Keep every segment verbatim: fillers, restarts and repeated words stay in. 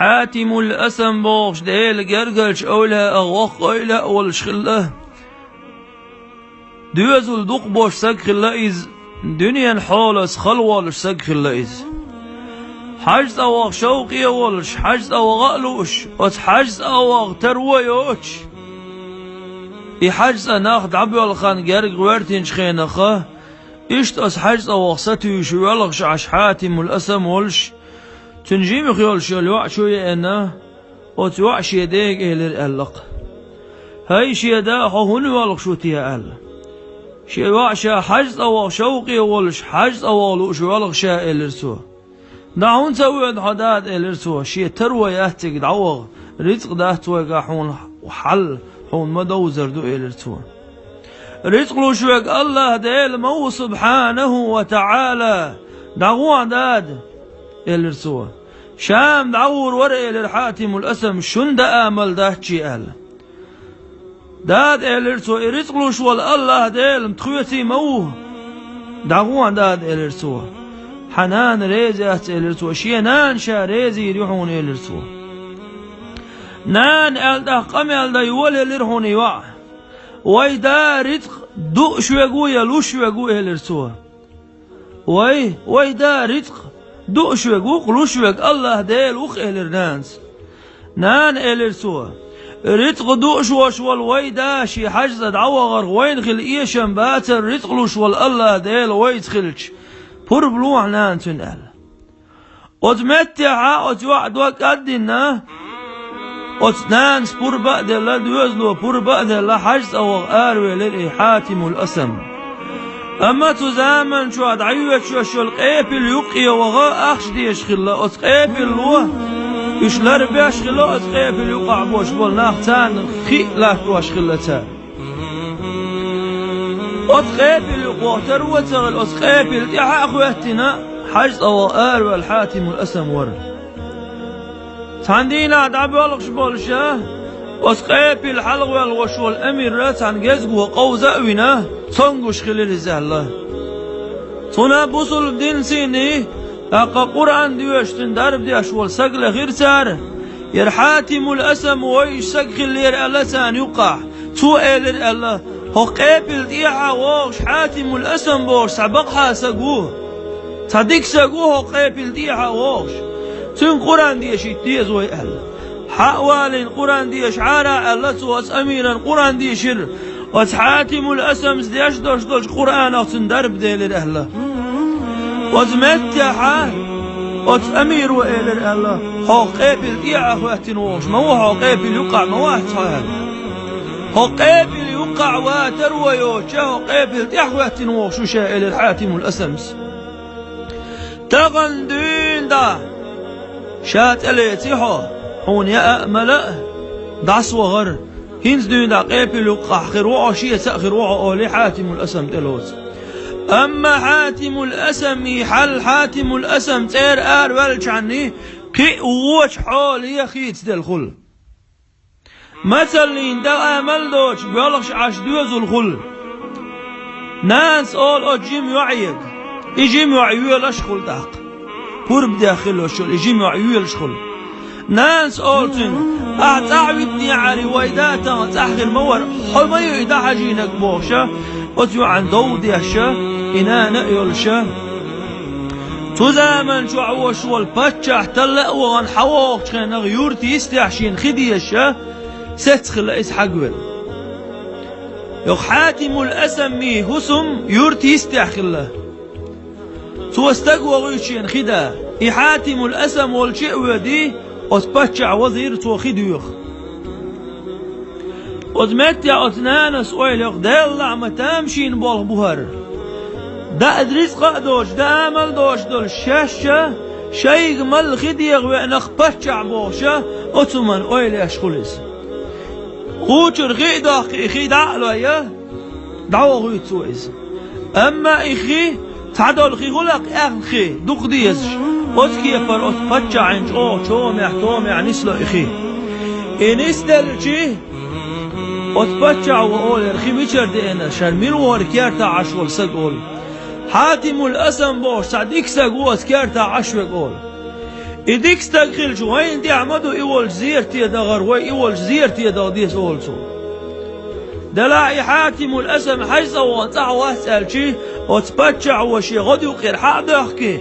Хьатимул Асам бохуш Делан гергарчу эвлаъ а воккха эвлаъ а волуш хилла. Доьзал дукха бош саг хилла иза, дуьненан хьолаца хала волуш саг хилла иза. Хьаьж цӀа ваха шовкъе а волуш, хьаьж цӀа ваха а лууш, оцу хьаьж цӀа ваха таро а йоцуш, и хьаьж цӀа нах дӀабоьлху хан герга гӀоьртинчу хенахха, иштта оцу хьаьж цӀа ваха сатуьйсуш воьлхуш Ӏаш Хьатимул Асам волуш, цуьнан жимах йолуш йолу йоӀ чу еана, оцу йоӀа шен дега элира аьлла-кх: «ХӀай, шен да, хьо хӀунда воьлхуш ву те?» — аьлла. Шен йоӀа ша хьаьж цӀа ваха шовкъе волуш, хьаьж цӀа ваха лууш воьлху ша, — элира цо. «ДӀа хӀунда ца воьду хьо, дада?» — элира цо. «Шен таро яц цига дӀаваха, рицкъ дац вайгахь хьуна хьал, хьуна ма довзар ду», — элира цо. «Рицкъ луш верг АллахӀ Дела ма ву, субхьанаху ва таӀала. ДӀагӀо, дада», — элира цо. «Шам дӀагӀур вара», — элира Хьатимул Асам, — «шуна даа амал дац шен», — аьлла. «Дада, — элира цо, — и рицкъ луш волу АллахӀ Дела тхоьций ма ву. ДӀагӀо, дада», — элира цо. «Хьан нана реза яц», — элира цо. «Шен нана ша резийр ю хьуна», — элира цо. «Нана», — аьлла тӀаккха къамел дан йолаелира хьуна йоӀ. «Вай да рицкъ дууш верг ву я луш верг ву?» — элира цо. «Вай, вай да рицкъ дууш верг ву-кх, луш верг АллахӀ Дела ву-кх», — элира нанас. «Нана, — элира цо, — рицкъ дууш волуш волу вай да шен хьаьж цӀа дӀавахарх вайна хила эшам бацара, рицкъ луш волу АллахӀ Дела вайца хилча. Пурба лохьа, нана, цуьнан», — аьлла. Оцу меттехьа оцу йоӀа дог кӀаддина, оцу нанас пурба а делла, доьзало пурба а делла, хьаьж цӀа ваха аравелира и Хьатимул Асам. Амма цу заманчохь дӀайоьдуш йолу къепил юккъе ваха ахча дезаш хилла. Оцу къепилло уьш ларбеш хилла, оцу къепил юкъахь болуш болу нах, царна хи а латтош хилла цара. Оцу къепил юкъахь таро а ца хилла, оцу къепил тӀаьхьа а хӀоьттина, хьаьж цӀа ваха араваьлла Хьатимул Асам вара. Цхьана дийнахь дӀабоьлхуш болуша, оцу къепил хьалхаваьлла волуш волу амира цхьана гезго къовза а вина, цомгуш хилира иза аьлла. Цунах бусулба дин сийний, тӀаккха Къуръан доьшуш цуьнан дарба деш волу саг лехира цара. «Яра Хьатимул Асам вовзаш саг хиллера», — аьлла царна юккъахь. Цо элира аьлла: «ХӀокху къепил тӀехьа вогӀуш Хьатимул Асам бохуш цхьа бакъахьа саг ву. Цхьа дика саг ву хӀокху къепил тӀехьа вогӀуш. Цуьнга Къуръан дешийта деза вай», — аьлла. Хьа а валийна Къуръан деша Ӏара аьлла цо, оцу амиран Къуръан дийшира. Оцу Хьатимул Асамс деш долуш долчу Къуръанах цуьнан дарба делира аьлла. Оцу меттехьа оцу амиро элира аьлла: «ХӀокху къепил тӀехьа хӀоьттина вогӀуш ма ву, хьо къепил юккъахь ма вац хьо», — аьлла. «ХӀокху къепил юккъахь ватар ван йоцуча, хӀокху къепил тӀехьа хӀоьттина вогӀуш ву ша», — элира Хьатимул Асамс. Тахана дуьйна дӀа ша тӀелеци хьо, хьуна яа а, мала а, дӀасавахара. ХӀинца дуьйна дӀа къепил юккъахь хир ву хьо, шеца а хир ву хьо, олий Хьатимул Асам тӀелоцу. Амма Хьатимул Асамий хьал, Хьатимул Асам цӀера араваьллачхьанний, кхин а вочу хьоле хийцаделла хуьлу. Мацаллин даа амал доцуш боьлхуш Ӏаш доьзал хуьлу. Нанас олу оцу жима йоӀега: «И жима йоӀ йоьлуш хуьлу тӀаккха. Пурба дехна хилла йолуш йолу и жима йоӀ йоьлуш хуьлу». Нанас олу цуьнга: «Ахьа цӀахь витинехьарий, вай да тахана цӀахь хир ма вара, хьо ма ю и дӀахьажийнарг», — бохуша, оцу йоӀана дов деша, и нана а йолуша. Цу заманчохь вуьйш волу паччахь талла а вахана, хьавогӀучу хенахь юрта йистехь шена хи дезаша, сецна хилла иза хьагвелла. Йоккха Хьатимул Асамий хӀусам юрта йистехь хилла. Цо стаг вохуьйту шена хи да. И Хьатимул Асам волчу а воьдий, оцу паччахь вазийра цо хи доьху. Оцу меттехь оцу нанас ойла йо: «Деллахь, ма тамашийна болх бу хӀара. Даа рицкъа а доцуш, даа амал а доцуш долуш, шаьшша шайга малла хи деха веана-кх паччахь», — бохуша, оцу хӀуманна ойла еш хуьлу иза. Кхучуьра хи а доккхий, и хи дӀа а лой, дӀавохуьйту цо иза. Амма и хи, цхьадолу хи хуьлу-кх аьхна хи, дукха дезаш, оцу кепара оцу паччахьна чӀогӀа чомехь-томехь нисло и хи. И нисделчий, оцу паччахьо олура: «Хи мичара деана, шара мила ву хӀара кертахь Ӏаш волу саг?» — олу. «Хьатимул Асам бохуш цхьа дика саг ву оцу кертахь Ӏаш верг», — олу. И дика стаг хилча, вайна тӀехь ма ду и волчу зерате дахар, вай и волчу зерате даха деза олу цо. Делахь и Хьатимул Асам хьаьжцӀа вахана цӀахь вац аьлчи, оцу паччахьо шен гӀодаюкъера хьа а доьхкий,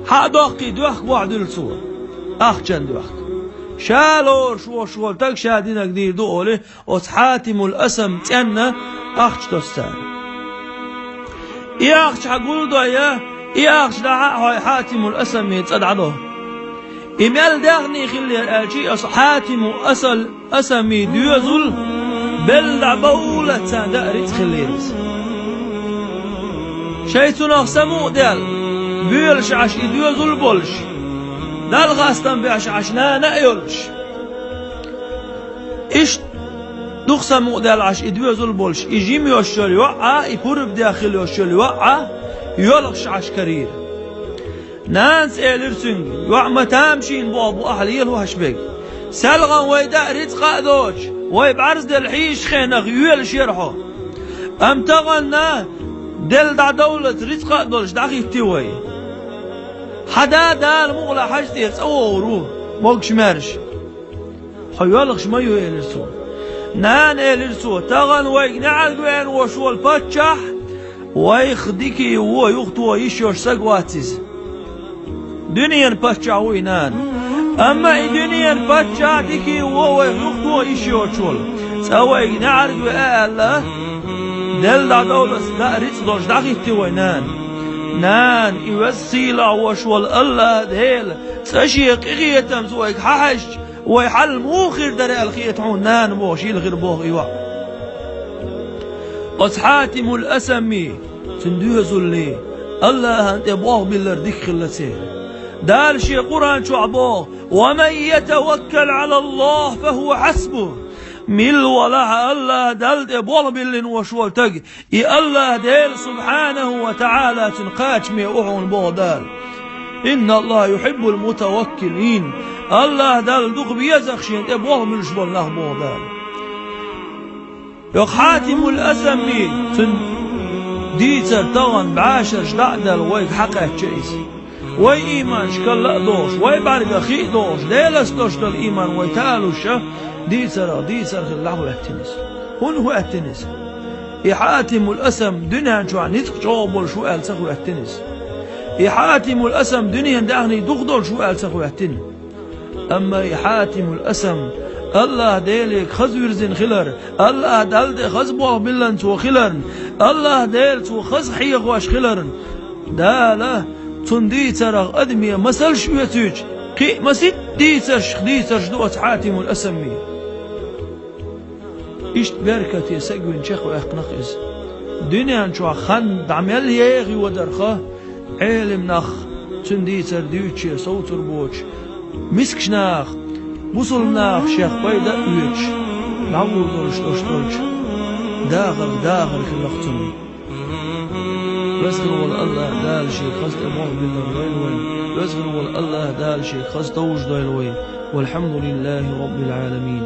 хьа а доккхий доьхка вахьа дуьллу цо. Ахчан доьхка. Ша лоруш волуш волу стаг ша динарг дийр ду олий, оцу Хьатимул Асам цӀенна ахча тосу цара. И ахча хьан гулдой, и ахча дахьа а хьой Хьатимул Асаме цӀа дӀадо. И мел дегӀний хиллера аьлчи, оцу Хьатиму Асал, Асами доьзал белла дӀабовла царна даа рицкъ хиллера иза. Шайн цунах самукъадаьлла, боьлуш Ӏаш и доьзал болуш, Далла хастам беш Ӏаш нана а йолуш. Иштта дукха самукъадаьлла Ӏаш и доьзал болуш, и жима йолуш йолу йоӀ а, и пурба дехна хилла йолуш йолу йоӀ а, йолхуш Ӏаш карийра. Нанас элира цуьнга: «ЙоӀ, ма тамашийна болх бу ахь лелош берг. СелгӀан вай даа рицкъа а доцуш, вай бӀаьрзделла хьийзачу хенахь йоьлуш яра хьо. Амма тахана делла дӀадовллалц рицкъа а долуш дӀахӀиттий вай. Хьан да Дала мукъ лахь хьаьжцӀера цӀа вогӀур ву, могуш-маьрша. Хьо йоьлхуш ма ю», — элира цо. Нана, элира цо, тахана вайга неӀарга веана волуш волу паччахь вайх дикий вон юхатоха йиш йолуш стаг вац иза. Дуьненан паччахь ву и, нана. Амма и дуьненан паччахь дикий вон вайх юхатоха йиш йоцуш волу. Цкъа вайга неӀарга веа аьлла, делла дӀадовллалц даа рицкъа долуш дӀахӀиттий вай, нана. Нана, и веза-сийлахь волуш волу АллахӀ Дела цкъа шен къинхетамца вайга хьахьаьжча, вайн хьал муха хир дара аьлла хета хьуна, нана, бохуш, йилхира боху и йоӀ. Оцу Хьатимул Асамми, цуьнан доьзаллий, АллахӀана тӀе болх биллар дика хилла церан. Дала шен Къуръан чохь боху: «Ва ман ятаваккал Ӏала АллахӀ, фа хӀува хьасбух». Милла валахь а АллахӀ Далла тӀе болх биллина волуш волу стаг, и АллахӀ Дела субхьанаху ва таӀала цуьнан кхачаме ву хьуна, боху Дала. «Инна АллахӀа юхьиббул мутаваккилин». АллахӀ Далла дукха веза шена тӀе болх буьллуш болу нах, боху Дала. Йоккха Хьатимул Асамми, цуьнан дийцар тахана бӀешераш дӀа а даьлла вайга хьакхаьчча иза. Вай ийманаш карла а дохуш, вай бӀаьргах хи а дохуш, Делаца долуш долу ийман вай талуш а, дийцарах дийцар хилла дӀахӀоьттина иза. ХӀунда хӀоьттина иза? И Хьатимул Асам дуьнен чохь ницкъ чӀогӀа болуш ву аьлла ца хӀоьттина иза. И Хьатимул Асам дуьненан даьхний дукха долуш ву аьлла ца хӀоьттина. Амма и Хьатимул Асам АллахӀ Деле хаза вирзина хилар, АллахӀ Далла тӀе хаза болх биллина цо хиларна, АллахӀ Дела цо хаза хьехош хиларна, Дала цуьнан дийцарах адаме масалш оьцуьйтуш, кхин а масийтта дийцаршах дийцарш ду оцу Хьатимул Асамми. Иштта беркате сагвина чекхваьккхина-кх иза. Дуьнен чохь хан дӀа мел еха йодарх, Ӏелам нах цуьнан дийцар дуьйцучеран совцур боцуш, мискачу наха, бусалба наха шех пайда а оьцуш, дӀагӀур долуш долуш долчу дахарх дахар хилла-кх цунна. Веза хир волу АллахӀ Дала шега хаза тӀе болх биллар дойла вайн. Веза хир волу АллахӀ Дала шега хаза товжа дойла вай. Валхьамдулиллахи Роббил Ӏаламин.